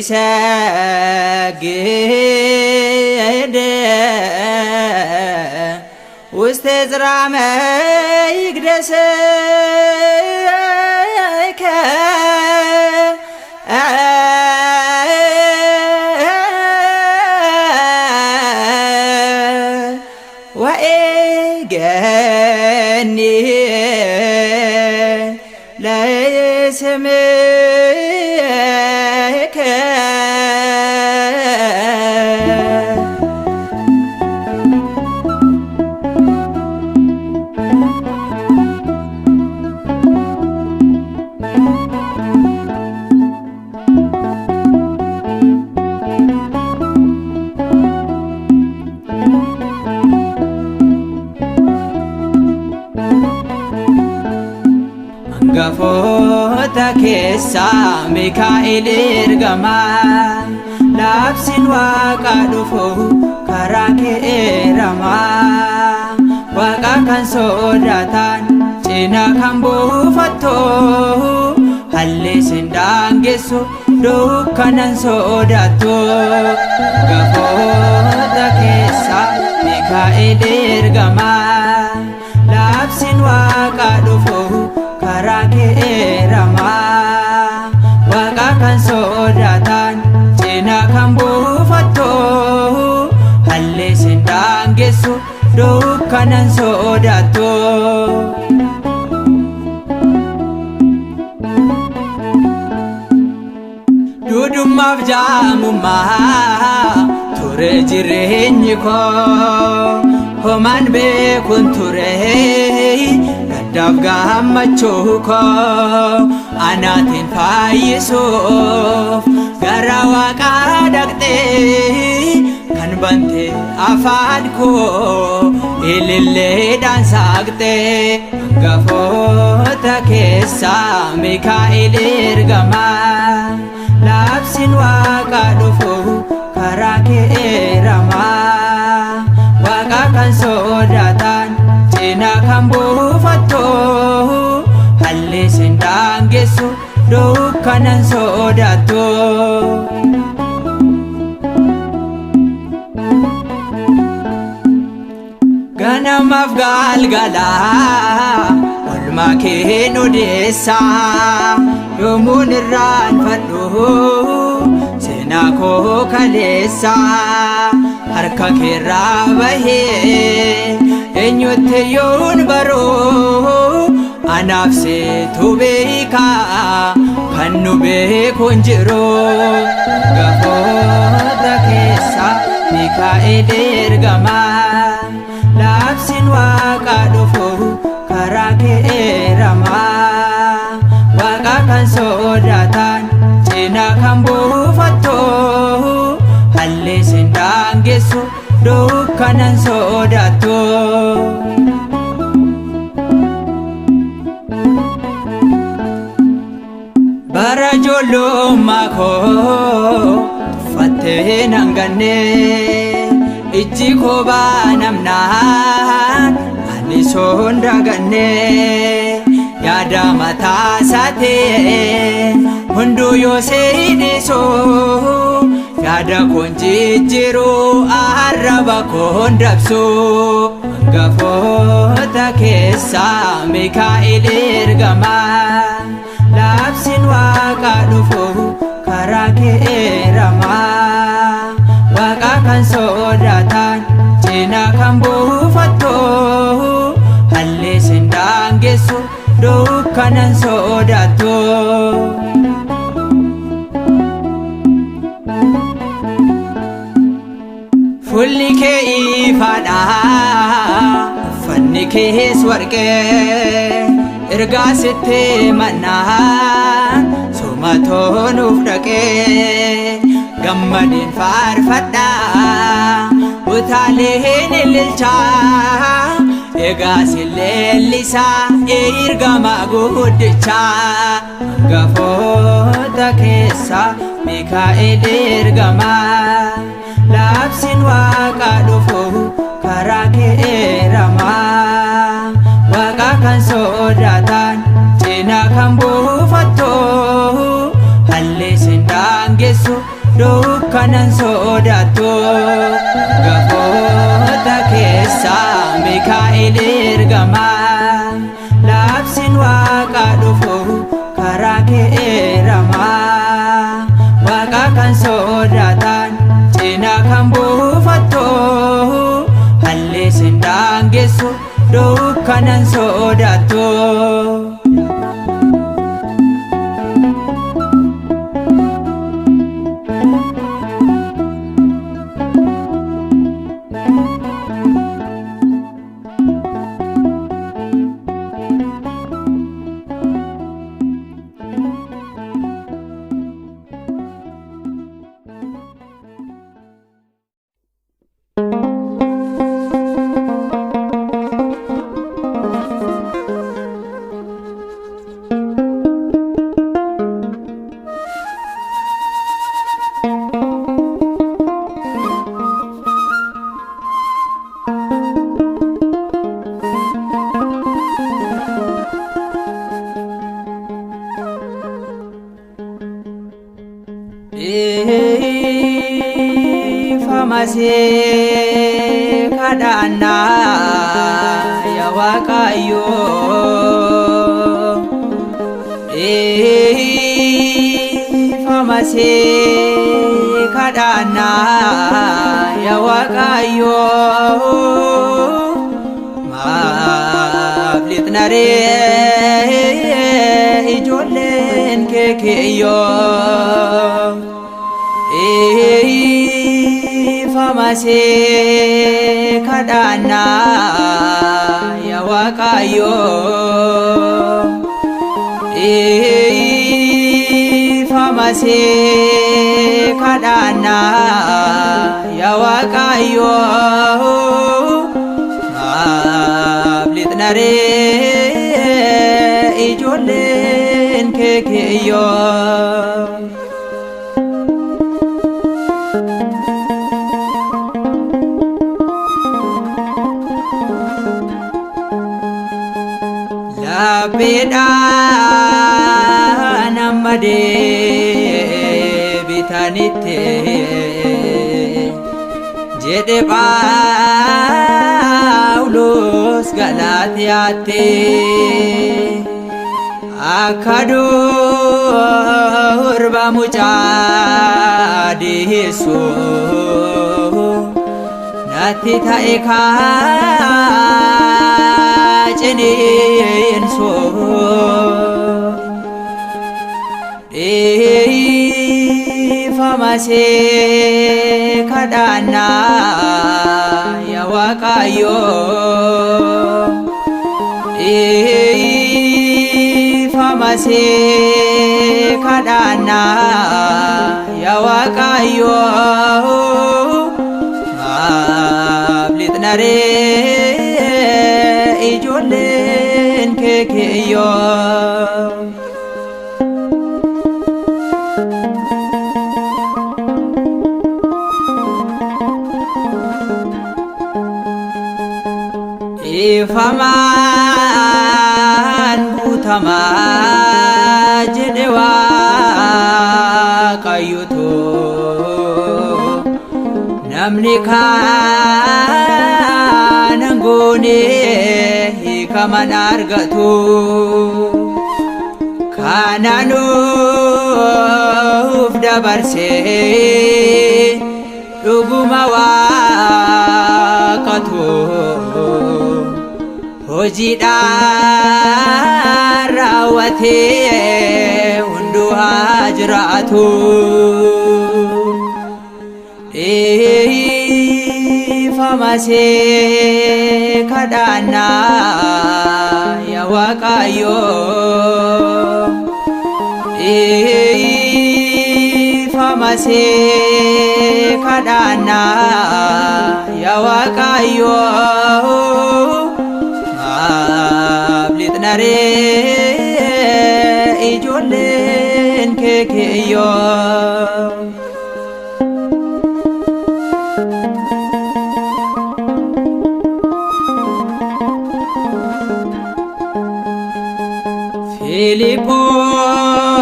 ይሰግድ ውስተ ጽራመ ይግደስከ። ወኤገኒ ለስምከ። Hangafoota keessaa Mikaa'el ergamaa, labsiin waaqa dhufu karaa kee eeramaa. Waaqa kan sodaatan cinaa kan buufattu, halli sin daangessu dukkanan sodaattu. Hangafoota keessaa Mikaa'el ergamaa, labsiin waaqa dhufu karaa kee eeramaa. Waaqa kan sodaatan cinaa kan buufattu, halli sin daangessu dukkanan sodaattu. Duudummaaf jaamummaa ture jireenyi koo, homaan beekun ture gaddaaf gammachuu koo. Anaatiin fayyisuuf gara waaqaa dhaqxee, kan bante afaan koo ililleedhaan saaqxee. Hangafoota keessaa Mikaa'el ergamaa, labsiin waaqa dhufu karaa kee eeramaa. Waaqa kan sodaatan cinaa kan buufattu, halli sin daangessu dukkanan sodaattu. Ganamaaf galgalaa olmaa keen odeessaa, yoomuun irraanfadhu seenaa koo kaleessaa. Harka keerraa bahee eenyutti yoon baruu, anaaf seetu beekaa, kan nu beeku hin jiru. Hangafoota keessaa Mikaa'el ergamaa, labsiin waaqa dhufu karaa kee eeramaa. Waaqa kan sodaatan cinaa kan buufattu, halli sin daangessu dukkanan sodaattu. Bara ijoollummaa koo tuffattee nan ganne, ijji koo baanamnaan ani soon daganne. Yaada mataa isaatiin hunduu yoo seenisu, yaada koon jijjiiru arraba koon dabsu. Hangafoota keessaa Mikaa'el ergamaa, labsiin waaqa dhufu karaa kee eeramaa. Waaqa kan sodaatan cinaa kan buufattu, halli sin daangessu dukkanan sodaattu. Fulli kee ifaadha, uffanni kees warqee, ergaa sitti mannaa somatoo nuuf dhaqee. Gammadeen faarfadha, utaaleen ililchaa, egaa si leellisaa ergama guddichaa. Hangafoota keessaa Mikaa'el ergamaa, labsiin waaqa dhufu karaa kee eeramaa. Waaqa kan sodaatan cinaa kan buufattu, halli sin daangessu Dukkanan sodaattu. Hangafoota keessaa Mikaa'el ergamaa. Labsiin waaqa dhufu karaa kee eeramaa. Waaqa kan sodaatan cinaa kan buufattu. Halli sin daangessu dukkanan sodaattu. Dhiifama kadhannaa yaa Waaqayyo. Dhiifama kadhannaa yaa Waaqayyo. Maaf lixna ree ijoolleen kee kiyyoo. Dhiifama kadhannaa yaa Waaqayyo. Dhiifama kadhannaa yaa Waaqayyo. Maaf lixna ree ijoolleen kee kiyyoo. Lapheedhaan amma deebitanitti jedhe Phaawulos Galaatiyaatti akka durba mucaa deessu natti ta'e kaa ciniinsu. Dhiifama kadhannaa yaa Waaqayyo. Dhiifama kadhannaa yaa Waaqayyo. Maaf lixna ree ijoolleen kee kiyyoo. Dhiifamaan guutamaa jedhe Waaqayyotu namni kanan goone hiikaman argatu. Kana nuuf dabarsee dhuguma Waaqatu hojiidhaan raawwatee hunduu haa jiraatu. Dhiifama kadhannaa yaa Waaqayyo. Dhiifama kadhannaa yaa Waaqayyo. Maaf lixna ree ijoolleen kee kiyyoo.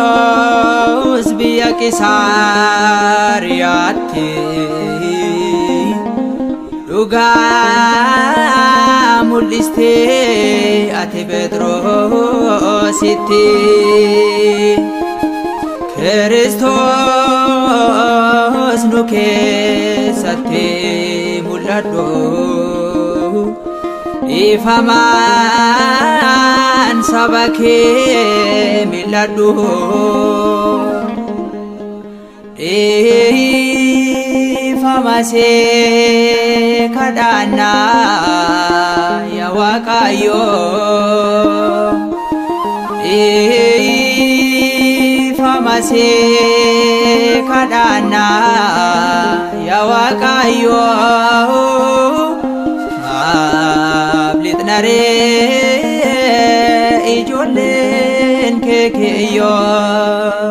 Filiphos biyya Qisaariyaatti dhugaa mul'istee ati Phexrositti. Kiristoos nu keessatti mul'adhu. Dhiifamaan saba kee mil'adhu. Dhiifama see kadhannaa yaa Waaqayyo. Dhiifama see kadhannaa yaa Waaqayyo. Maaf lixnaree ijoolleen kee kiyyoo.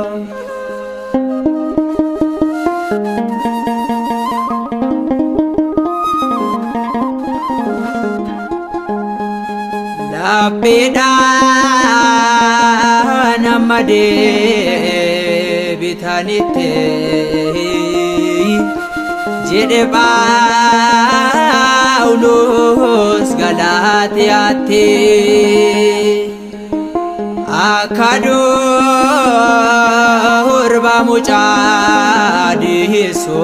Lapheedhaan amma deebitanitti jedhe Phaawulos Galaatiyaatti. Akka durba mucaa deessu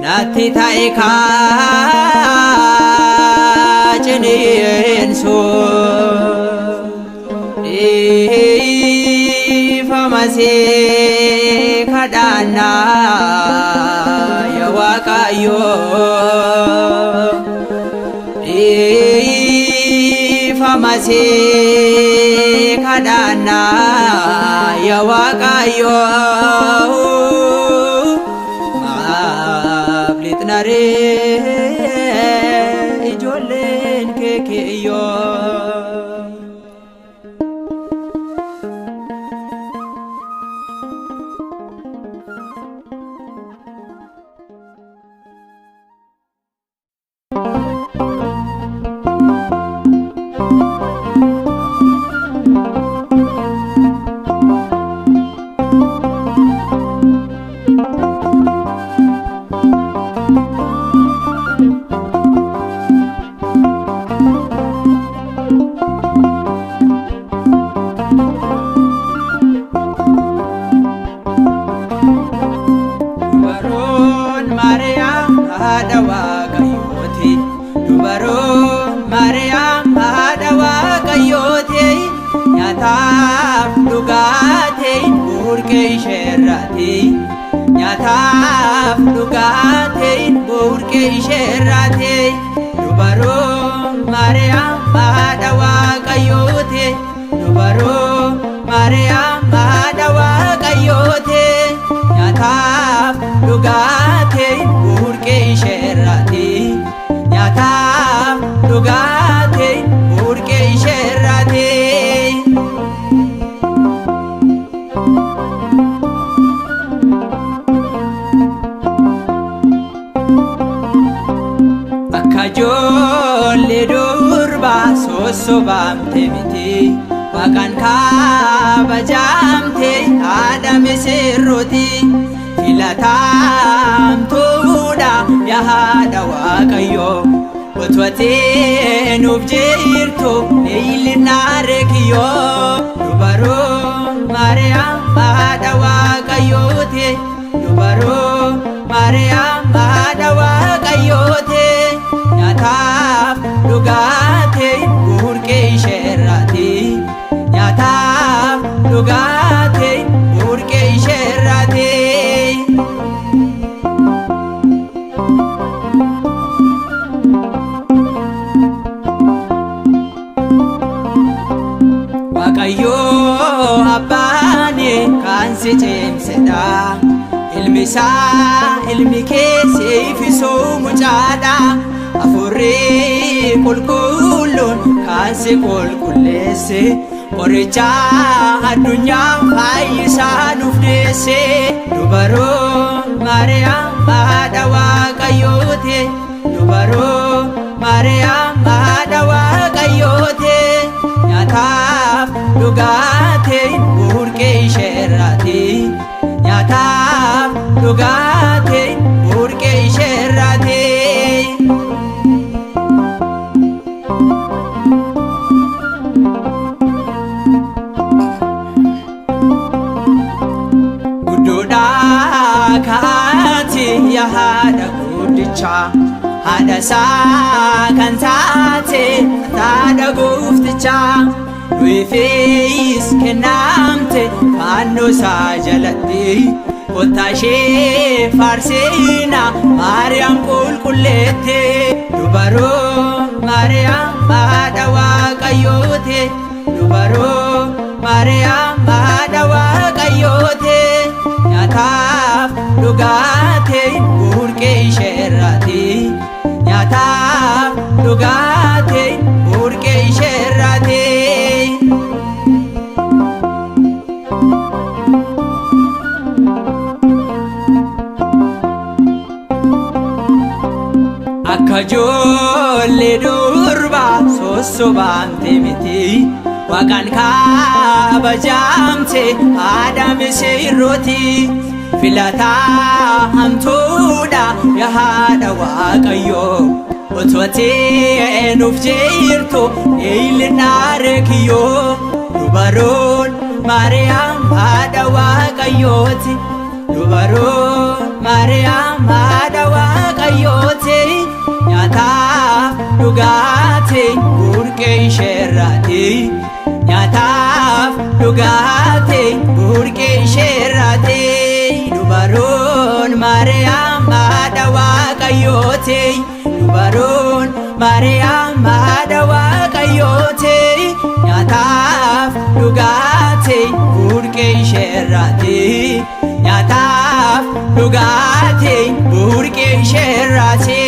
natti ta'e kaa ciniinsu. Dhiifama see kadhannaa yaa Waaqayyo. Dhiifama see kadhannaa yaa Waaqayyo. Maaf lixnaree ijoolleen kee kiyyoo. Dubaroon Maariyaam haadha Waaqayyooti. Dubaroon Maariyaam haadha Waaqayyooti. Nyaataaf dhugaatiin burqee isheerraati. Nyaataaf dhugaatiin burqee isheerraati. Dubaroon Maariyaam haadha Waaqayyooti. Dubaroo Maariyaam haadha Waaqayyooti. Nyaataaf dhugaatiin burqee isheerraati. Nyaataaf dhugaatiin burqee isheerraati. Akka ijoollee durbaa sossobaamte miti. Waaqaan kabajamte haadha misirrooti. Filatamtuudha yaa haadha Waaqayyoo. Utuu ati nuuf jirtu ililnaaree kiyyoo. Dubaroo Maariyaam haadha Waaqayyooti. Dubaroo Maariyaam haadha Waaqayyooti. Nyaataaf dhugaatiin burqee isheerraati. Nyaataaf dhugaatiin burqee isheerraati. Waaqayyoo abbaan kan si cimsedha. Ilmi isaa ilmi kee siifisuu mucaadha. Hafuurri qulqulluun kan si qulqulleesse. Qoricha addunyaa fayyisaa nuuf deesse. Dubaroo Maariyaam haadha Waaqayyooti. Dubaroo Maariyaam haadha Waaqayyooti. Nyaataaf dhugaatiin burqee isheerraati. Nyaataaf dhugaatii burqee isheerraati. Guddoodhaa kaati yaa haadha guddichaa haadha isaa kan taate haadha gooftichaa nuyiifis kennamte fannoo isaa jalatti kottaa ishee faarsiina Maariyaam qulqulleetti dubaroo Maariyaam haadha Waaqayyooti dubaroo Maariyaam haadha Waaqayyooti nyaataaf dhugaatiin burqee isheerraati nyaataaf dhugaatiin burqee isheerraati. Akka ijoollee durbaa sossobaamte miti Waaqaan kabajamte haadha misirrooti filataa hamtuudha yaa haadha Waaqayyoo otoo ati nuuf jirtu ilillee kiyyoo dubaroon Maariyaam haadha Waaqayyooti dubaroon Maariyaam haadha Waaqayyooti nyaataaf dhugaatii burqee isheerraati nyaataaf dhugaatii burqee isheerraati dubaroon Maariyaam haadha Waaqayyooti dubaroon Maariyaam haadha Waaqayyooti nyaataaf dhugaatii burqee isheerraati nyaataaf dhugaatii burqee isheerraati.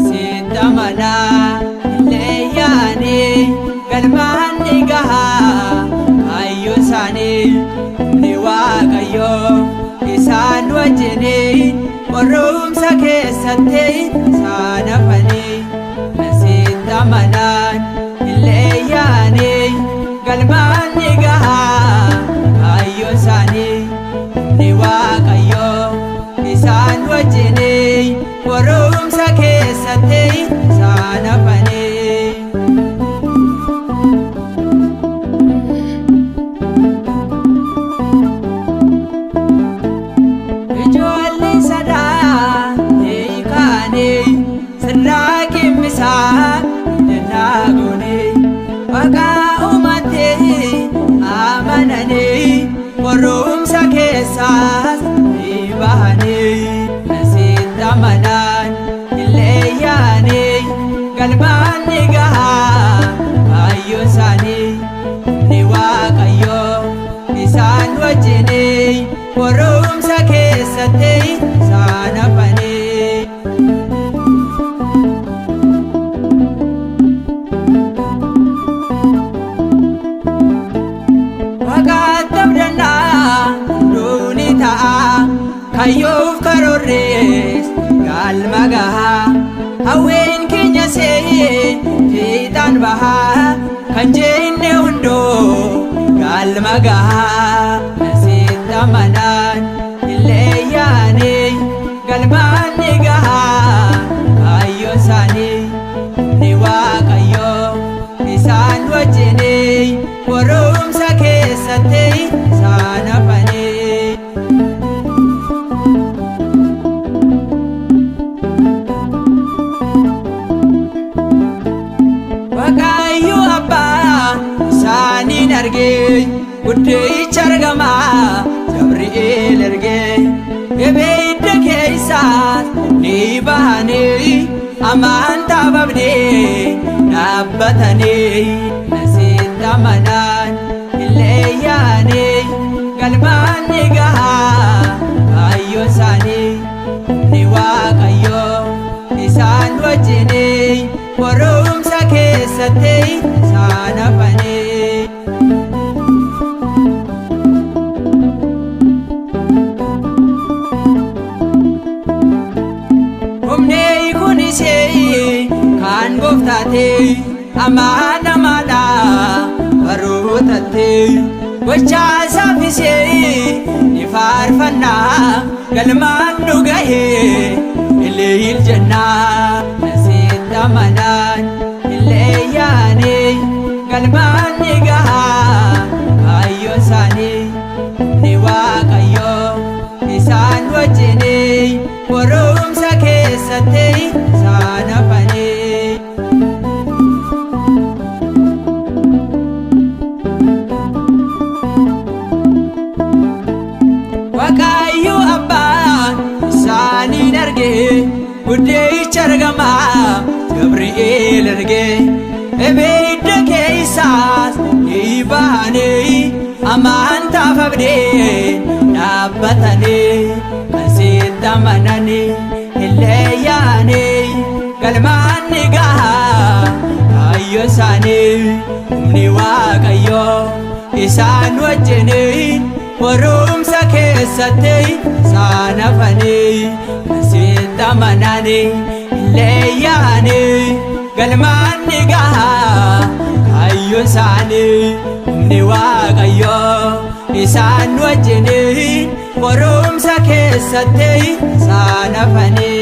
Sitta amanaa illeeyyaanii galmaan ni gahaa kaayyoo isaanii humni Waaqayyoo isaan wajjinii qorumsa keessatti isaan hafanii sitta amanaan illeeyyaanii galmaan ni gahaa kaayyoo isaanii humni Waaqayyoo isaan wajjinii qorumsa keessatti isaan hafanii. Ijoollee sadaa hiikaanii sirraa qimmisaa jennaa goonee maqaa uummatee amananii qorumsa keessaas ni bahanii nasitti amanaan illeeyyaanii galmaan ni gahaa kaayyoo isaanii humni Waaqayyoo isaan wajjinii qorumsa keessatti isaan hafanii. Waaqaatti abdannaa hunduu ni ta'a kayyoof karoorrees galma gahaa hawween keenya see fiixaan bahaa kan jenne hunduu galma gahaa nasitti amanaan illeeyyaanii galmaan ni gahaa kaayyoo isaanii humni Waaqayyoo isaan wajjinii qorumsa keessatti isaan hafanii. argee guddicha argamaa Gabri'eel ergee ibidda keessaas ni bahanii amantaa babdee dhaabbatanii nasitti amanaan illee yaanii galmaan ni gahaa kaayyoo isaanii humni Waaqayyoo isaan wajjinii qorumsa keessatti isaan hafanii. Humni kun ishee kan gooftaate amanamaadha barootatte gochaa saffisee ni faarfannaa galmaan nu gahee ilil jennaa nasitti amanaan illee yaanee galmaan ni gahaa kaayyoo isaanii humni Waaqayyoo isaan wajjinii qorumsa keessatti isaan hafanii. Waaqayyo abbaan isaaniin argee guddicha argamaa Gabri'eel ergee ibidda keessaas ni bahanii amantaaf abdee dhaabbatanii kan sitti amananii illee yaanii galmaan ni gahaa kaayyoo isaanii humni Waaqayyoo isaan wajjinii qorumsa keessatti isaan hafanii kan sitti amananii illee yaanii galmaan ni gahaa kaayyoo isaanii humni Waaqayyoo isaan wajjinii qorumsa keessatti isaan hafanii.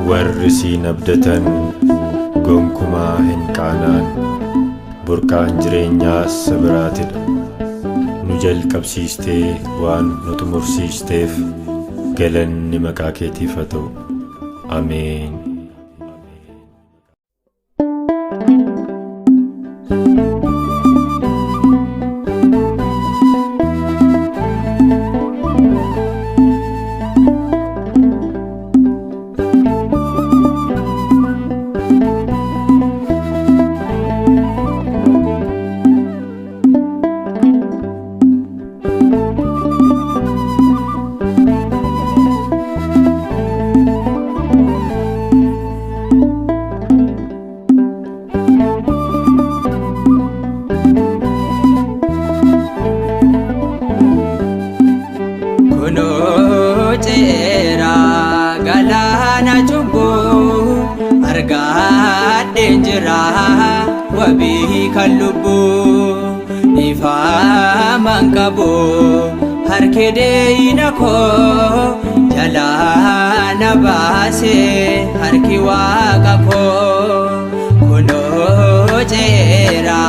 Warri siin abdatan gonkumaa hin qaana'an. Burqaan jireenyaas si biraatidha. Nu jalqabsiistee waan nu xumursiisteef galanni maqaa keetiif haa ta'u. Ameen. Kunoo ceera galaana cubbuu argaadheen jira wabii kan lubbuu dhiifaman qabu harki diina koo jalaa na baase harki waaqa koo kunoo ceera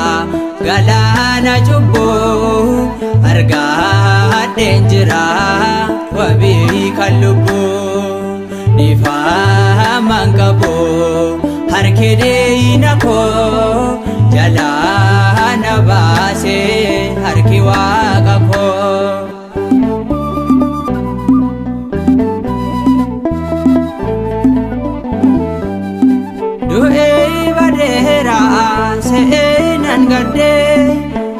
galaana cubbuu argaadheen jira wabii kan lubbuu dhiifaman qabu harki diina koo jalaa na baase harki waaqa koo. Du'ee badeera seenan gaddee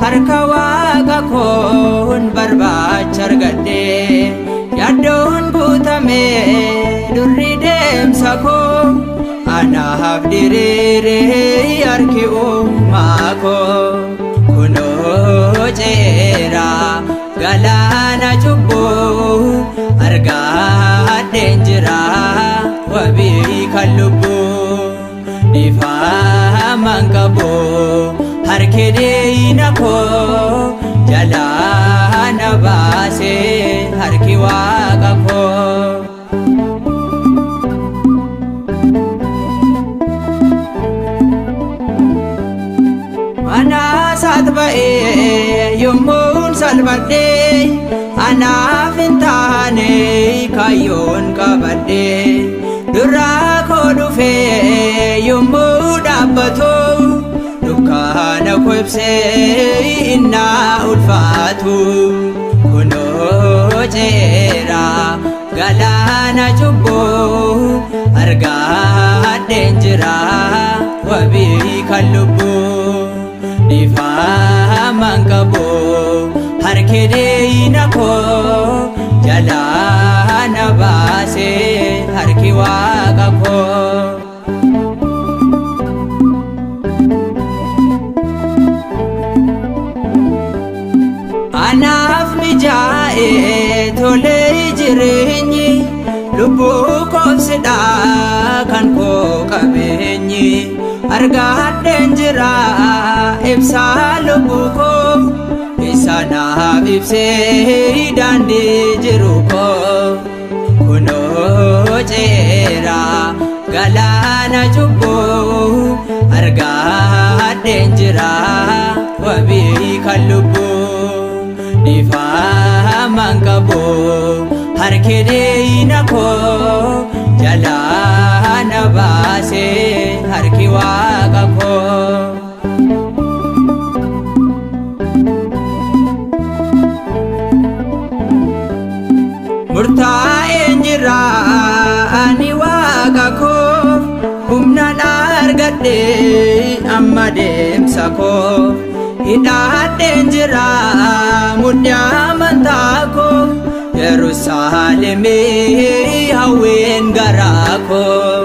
harka waaqa koon barbaacha argadhee yaaddoon guutame durri deemsa koo anaaf diriiree harki uumaa koo kunoo ceera galaana cubbuu argaadheen jira wabii kan lubbuu dhiifaman qabu harki diina koo jalaa na baase harki waaqa koo. Mana Baasaat ba'ee yommuun salphadhee anaaf hin taane kaayyoon qabadhee duraa koo dhufee yommuu dhaabbatu dukkaana koo ibsee innaa ulfaatu kunoo ceera galaana cubbuu argaadheen jira wabii kan lubbuu dhiifaman qabu harki diina koo jalaa na baase harki waaqa koo. Anaaf mijaa'ee tolee jireenyi lubbuu koofsidhaa kan koo qabeenyi argaadheen jira ibsaa lubbuu koo isa naaf ibsee daandii jiru koo kunoo ceera galaana cubbuu argaadheen jira wabii kan lubbuu dhiifaman qabu harki diina koo jalaa na baase harki waaqa koo. Murtaa'een jira ani waaqa koof humnaan argadhe amma deemsa koo hidhaadheen jira mudhii amantaa koo Yerusaalemii hawween garaa koo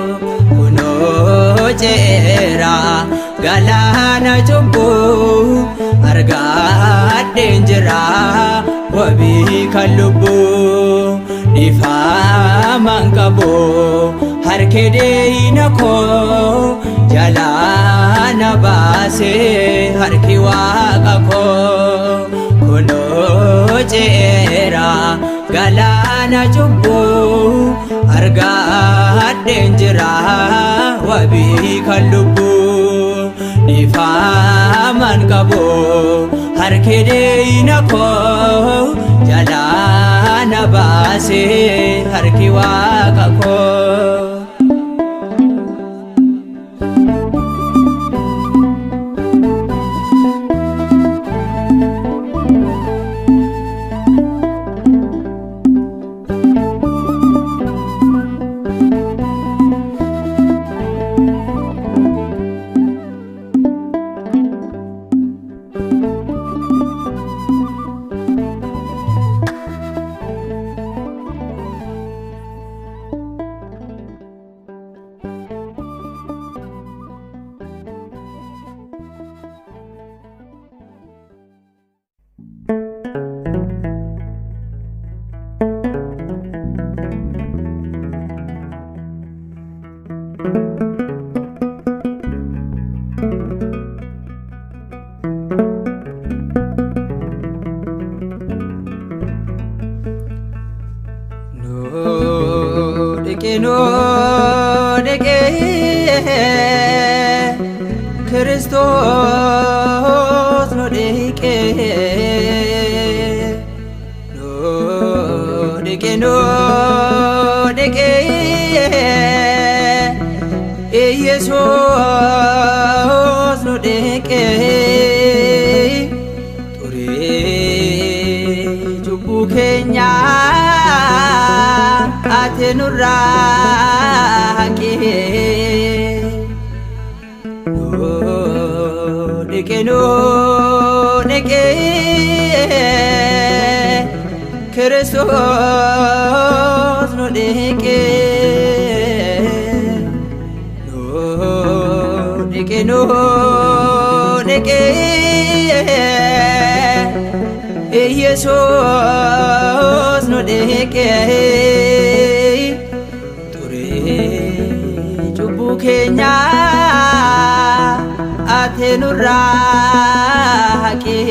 kunoo ceera galaana cubbuu argaadheen jira wabii kan lubbuu dhiifaman qabu harki diina koo jalaa na baase harki waaqa koo kunoo ceera galaana cubbuu argaadheen jira wabii kan lubbuu dhiifaman qabu harki diina koo jalaa na baase harki waaqa koo. Nu dhiqee Kiristoos nu dhiqee nu dhiqee nu dhiqee Iyesuus nu dhiqee xurii cubbuu keenyaa ati nurraa haqee nu dhiqe nu dhiqee Kiristoos nu dhiqee nu dhiqe nu dhiqee Iyesuus nu dhiqee xurii cubbuu keenyaa ati nurraa haqee.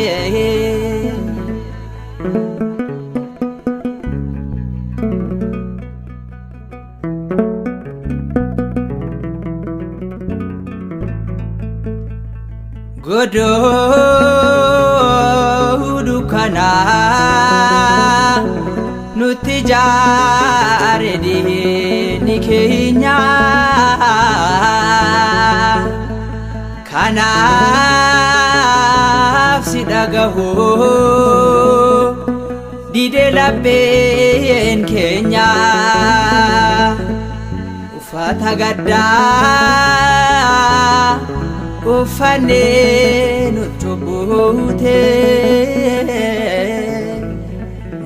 Godoo dukkanaa nutti jaare diinni keenya. Kanaaf si dhagahu dide lapheen keenya. Uffata gaddaa uffannee nutti buute,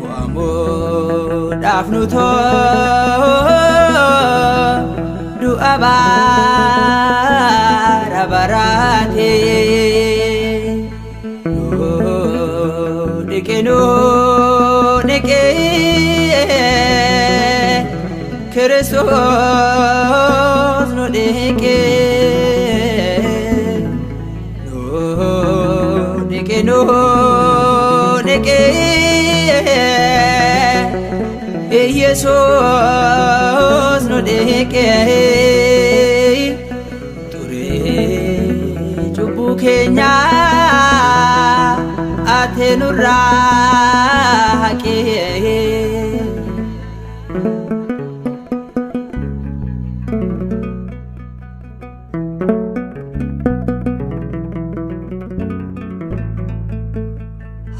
mo'amuudhaaf nu too du'a bara baraate. Nu dhiqe, nu dhiqe, Kiristoos nu dhiqe. Nu dhiqe, nu dhiqe, Iyesuus nu dhiqe. Xurii cubbuu keenya ate nurraa haqee.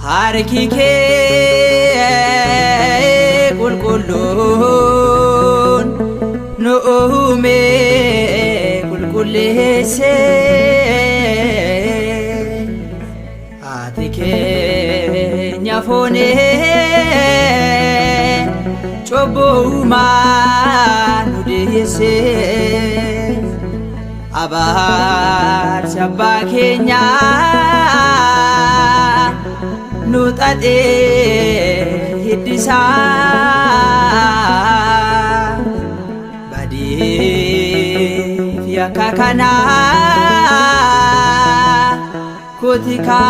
Harki kee qulqulluun nu uume qulqulleesse. Ati keenya foonee cubbuumaa nu deesse. Abaarsi abbaa keenyaa nu xaxee hiddisaa. Badiif yakka kanaa kutikaa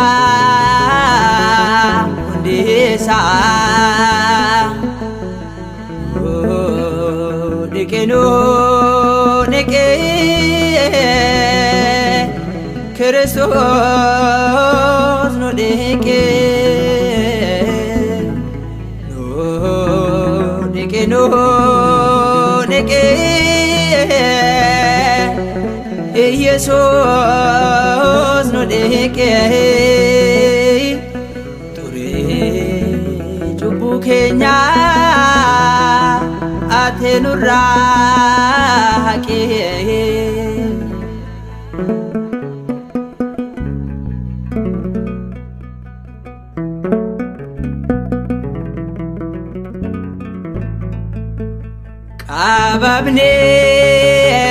hundeessaa. Dhiqe, nu dhiqe, Kiristoos nu dhiqe. Nu dhiqe, nu dhiqe, Iyesuus nu dhiqe. Xurii cubbuu keenya ate nurraa haqee.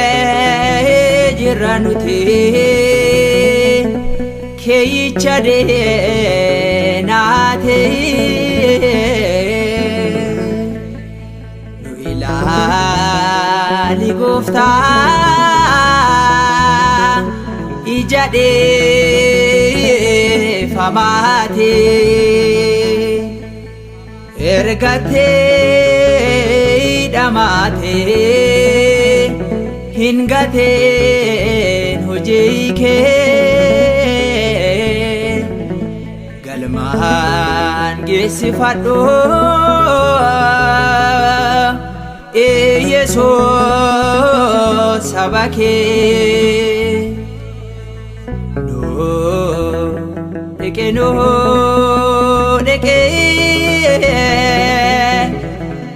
Qabamnee jirra nuti keeyyicha deenaate. Nu ilaali gooftaa ija dheeffamaate. Ergatee dhamaate hin gateen hojii kee galmaan geessifadhu, Iyesuus, saba kee. Nu dhiqe, nu dhiqe,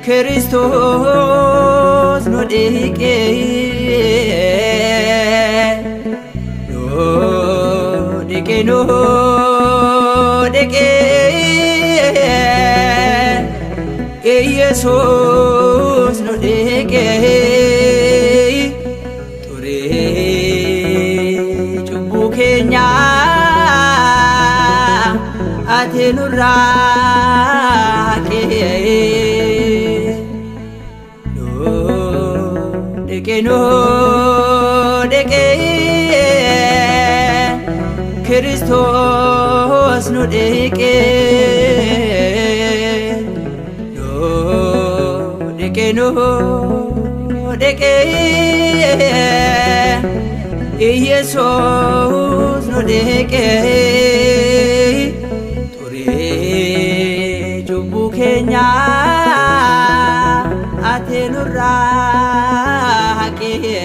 Kiristoos nu dhiqe. Nu dhiqe, nu dhiqe, Iyesuus nu dhiqe. Xurii cubbuu keenya ati nurraa haqee. Nu dhiqe, nu dhiqe, Kiristoos nu dhiqe. Nu dhiqe, nu dhiqe. Iyesuus nu dhiqee xurii cubbuu keenyaa ati nurraa haqee.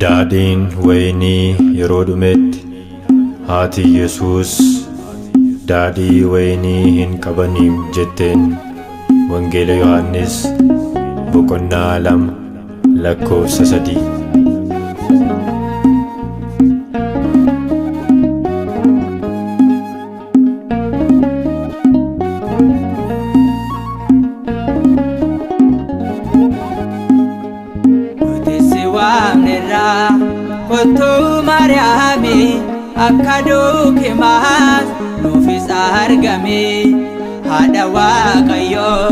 Daadhiin wayinii yeroo dhumetti haati Yesuus daadhii wayinii hin qabaniim jetteen. Wangeela Yohannis boqonnaa 2 lakkoofsa 3. Nuti si waamnerra kottuu Maariyaami akka duukimaas nuufis argame haadha Waaqayyoo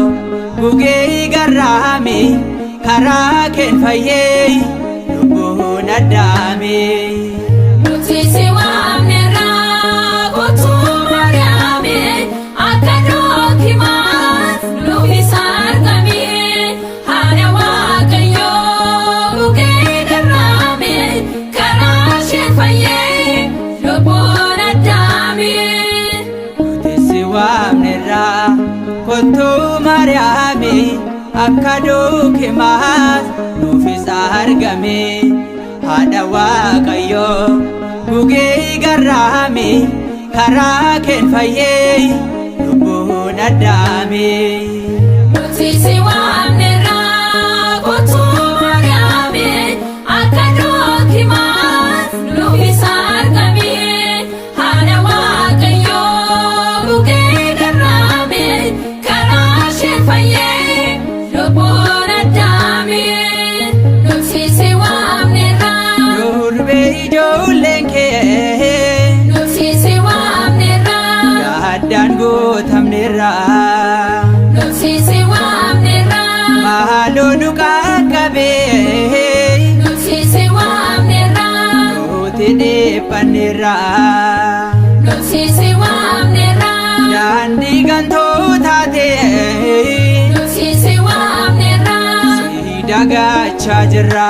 gugee garraami karaa keen fayyee lubbuun addaame. Nuti si waamnerra kottuu Maariyaami akka dookimaas nuufis argame haadha Waaqayyoo gugee garraami karaa isheen fayyee lubbuun addaame. Nuti si waamnerra kottuu Maariyaami akka duukimaas nuufis argame haadha Waaqayyoo gugee garraami karaa keen fayyee lubbuun addaame. Nuti si waamnerra kottuu Maariyaami akka dookimaas nuufis argame haadha Waaqayyoo gugee garraami karaa isheen fayyee lubbuun addaame. Nuti si waamnerra Durbee ijoolleen kee nuti si waamnerra yaaddaan guutamnerra nuti si waamnerra maaloo nu qaqqabee nuti si waamnerra nuti dhiphannerra nuti si waamnerra daandii gantootaa ta'e nuti si waamnerra si dagachaa jirra.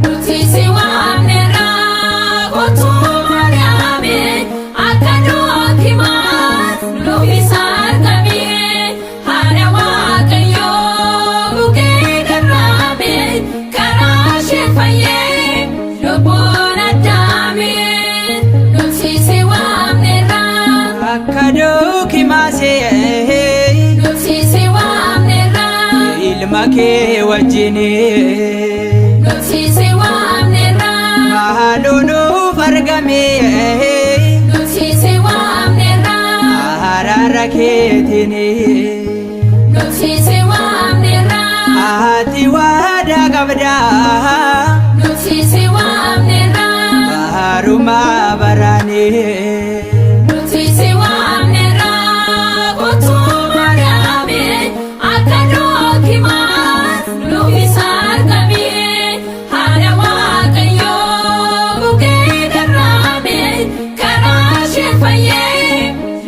Nuti si waamnerra kottuu Maariyaami akka dookimaas nuufis argame haadha Waaqayyoo gugee garraami karaa isheen fayyee lubbuun addaame. Nuti si waamnerra Akka dookimaasee nuti si waamnerra ilma kee wajjini nuti si waamnerra maaloo nuuf argame nuti si waamnerra araara keetini nuti si waamnerra ati waadaa qabdaa nuti si waamnerra Baharumaa baraanii nuti si waamnerra kottuu Maariyaami akka dookimaas nuufis argame haadha Waaqayyoo gugee garraami karaa isheen fayyee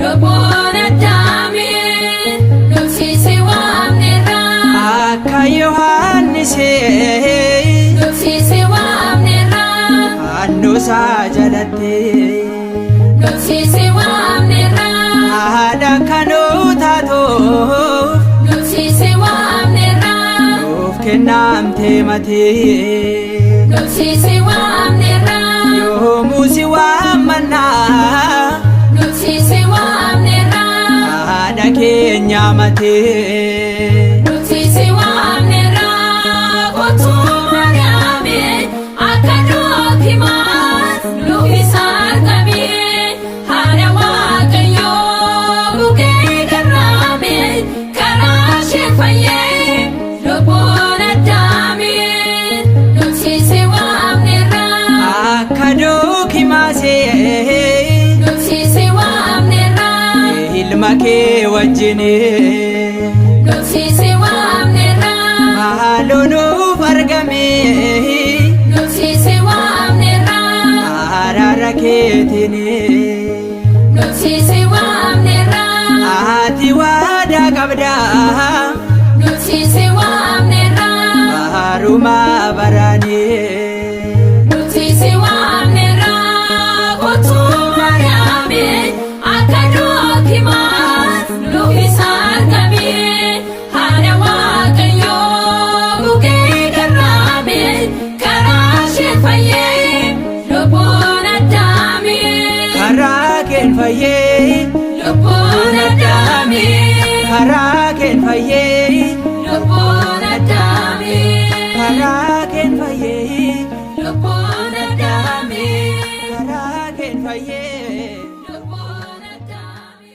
lubbuun addaame. Nuti si waamnerra akka Yohaannisee nuti si waamnerra fannoosaa jalatti nuti si waamnerra haadha kanuu taatuuf nuti si waamnerra nuuf kennamtee matii nuti si waamnerra yoomuu si waammannaa nuti si waamnerra haadha keenya matii. nuti si waamnerra kottuu Maariyaami akka dookimaas nuufis argame haadha Waaqayyoo gugee garraami karaa isheen fayyee lubbuun addaame. Nuti si waamnerra Akka dookimaasee nuti si waamnerra ilma kee wajjini nuti si waamnerra maaloo nuuf argame nuti si waamnerra Araara keetiin. Nuti si waamneerra. Ati waadaa qabdaa. Nuti si waamneerra. Baharumaa baraanii. Nuti si waamneerra. Kottu Maariyaami akka dookimaas nuufis argame. Haadha Waaqayyoo gugee garraame karaa ishee fayyee lubbuun addaame. Karaa keen fayyee. Lubbuun addaame. Karaa keen fayyee. Lubbuun addaame. Karaa keen fayyee. Lubbuun addaame. Karaa keen fayyee. Lubbuun addaame.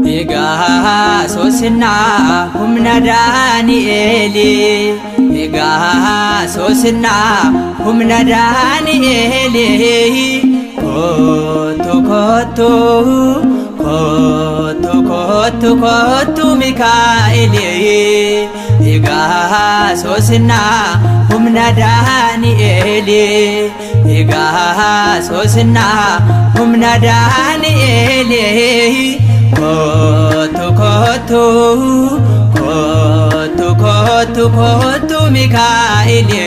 Egaa soosinnaa humna Daani'eeli. Egaa soosinnaa humna Daani'eeli. Kottu kottu kottu kottu kottu Mikaa'eli. Egaa soosinnaa humna Daani'eeli. Egaa soosinnaa humna Daani'eeli. Kottu kottu kottu kottu kottu Mikaa'eli.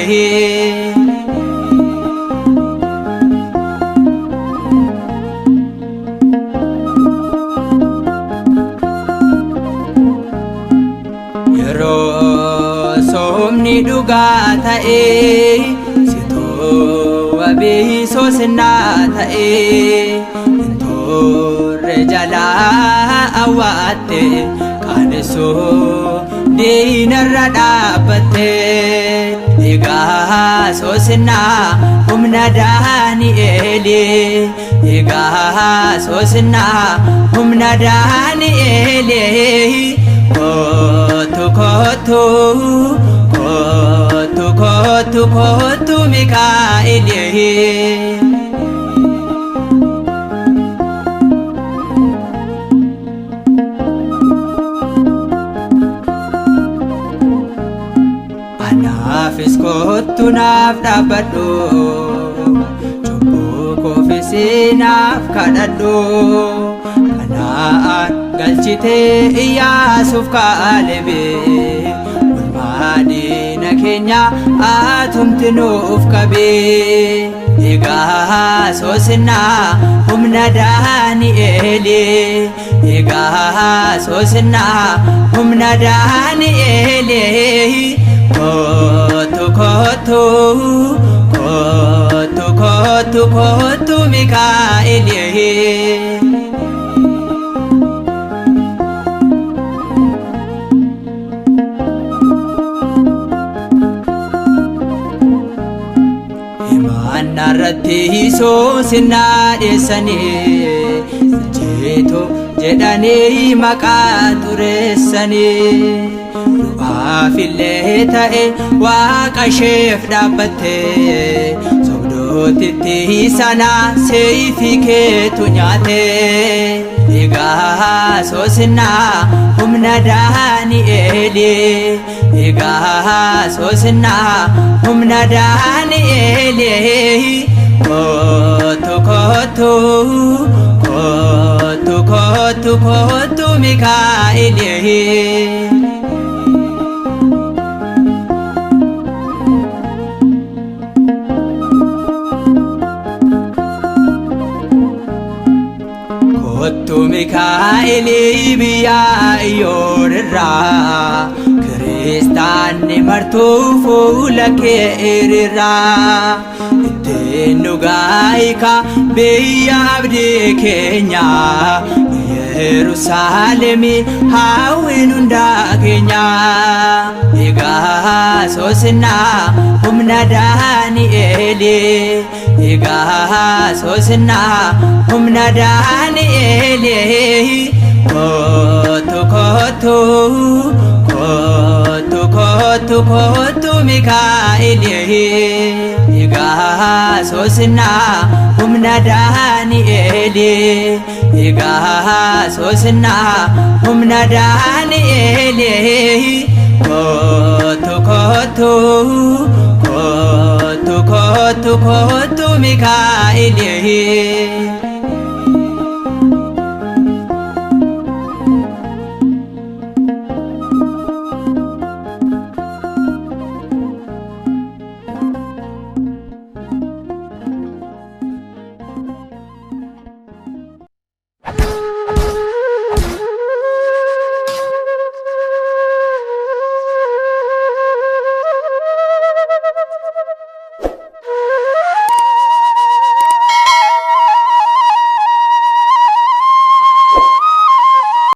Yeroo soomni dhugaa ta'ee situu wabii soosinnaa ta'ee hin turre jalaa awwaatte qaanessuu diinarra dhaabbatte. Egaa soosinnaa humna Daani'eeli. Egaa soosinnaa humna Daani'eeli. Kottu kottu kottu kottu kottu Mikaa'eli. Anaafis kottu naaf dhaabbadhu cubbuu koofis naaf kadhadhu kanaan galchitee Iyyaasuuf Kaalebe olmaa diina keenya atumti nuuf qabe. Egaa soosinnaa humna Daani'eeli. Egaa soosinnaa humna Daani'eeli. Kottu kottu kottu kottu kottu Mikaa'eli. Himaanna irratti soosinnaa dhiyeessanii jeeto jedhanii maqaa xureessanii du'aafillee ta'e waaqa isheef dhaabbatte sobdootitti sana seeyfii keetu nyaate. Egaa soosinnaa humna Daani'eeli. Egaa soosinnaa humna Daani'eeli. Kottu kottu kottu kottu kottu Mikaa'eli. Kottu Mikaa'eli biyya Iyyoorraa Kiristaanni martuu fuula kee irraa ittiin nu gaayika biyya abdii keenya. Yerusaalemi hawwiin hundaa keenya. Egaa soosina humna Daani'eeli. Egaa soosina humna Daani'eeli. Kootu kootu kootu kootu kootu Mikaa'eli. Egaa soosina humna Daani'eeli. Egaa soosina humna Daani'eeli. Kootu kootu kootu kootu kootu Mikaa'eli.